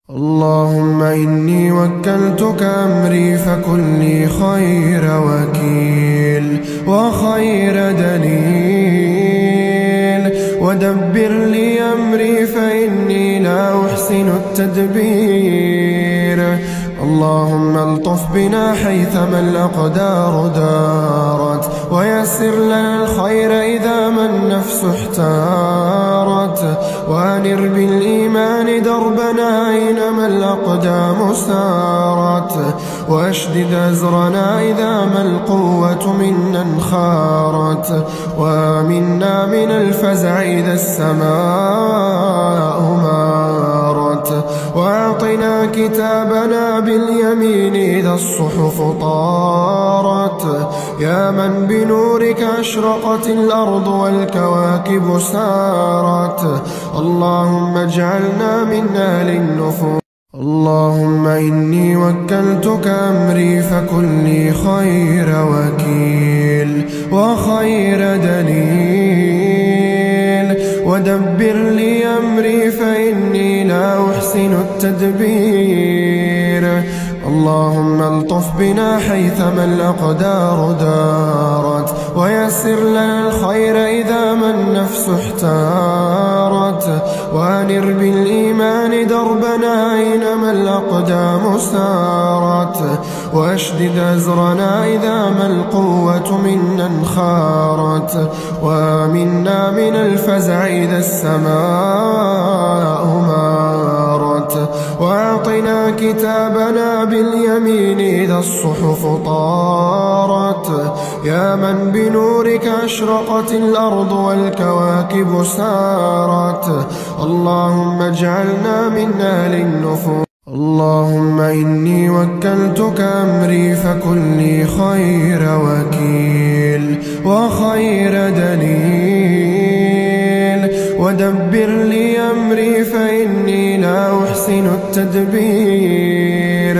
اللهم إني وكلتك أمري فكن لي خير وكيل وخير دليل، ودبر لي أمري فإني لا أحسن التدبير. اللهم الطف بنا حيثما الأقدار دارت، ويسر لنا الخير إذا ما النفس احتارت، وأنر بالإيمان دربنا أينما الأقدام سارت، وأشدد أزرنا إذا ما القوة منا انخارت، وآمنا من الفزع إذا السماء مارت، وأعطنا كتابنا باليمين إذا الصحف طارت. يا من بنورك أشرقت الأرض والكواكب سارت، اللهم اجعلنا من أهل النفوس. اللهم إني وكلتك أمري فكن لي خير وكيل وخير دليل، ودبر لي أمري فإني لا أحسن التدبير. اللهم الطف بنا حيثما الأقدار دارت، ويسر لنا الخير إذا ما النفس احتارت، وأنر بالإيمان دربنا أينما الأقدام سارت، وأشدد أزرنا إذا ما القوة منا انخارت، وآمنا من الفزع إذا السماء مارت، وأعطنا كتابنا باليمين إذا الصحف طارت. يا من بنورك أشرقت الأرض والكواكب سارت، اللهم اجعلنا من أهل النفوس. اللهم إني وكلتك أمري فكن لي خير وكيل وخير دليل، ودبر لي أمري فإني لا أحسن التدبير.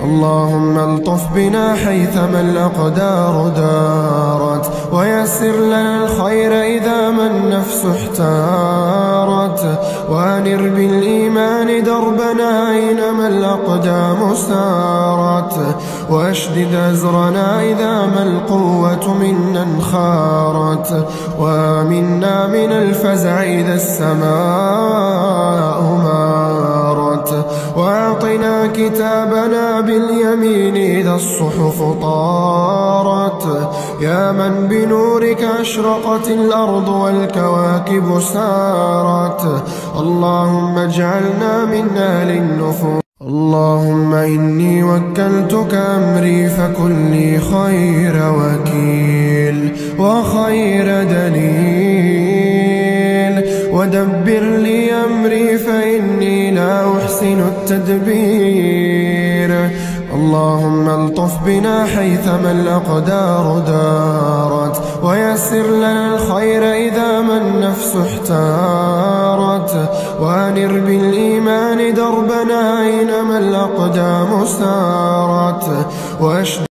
اللهم الطف بنا حيثما الأقدار دارت، ويسر لنا الخير إذا ما النفس احتارت، وأنر بالإيمان دربنا أينما الأقدام سارت، وأشدد أزرنا إذا ما القوة منا انخارت، وآمنا من الفزع إذا السماء مارت، وأعطنا كتابنا باليمين إذا الصحف طارت. يا من بنورك أشرقت الأرض والكواكب سارت، اللهم اجعلنا من أهل النفوس. اللهم إني وكلتك أمري فكن لي خير وكيل وخير دليل، ودبر لي أمري فإني لا أحسن التدبير. اللهم الطف بنا حيثما الأقدار دارت، ويسر لنا الخير إذا ما النفس احتارت، وأنر بالإيمان دربنا أينما الأقدام سارت، وأشدد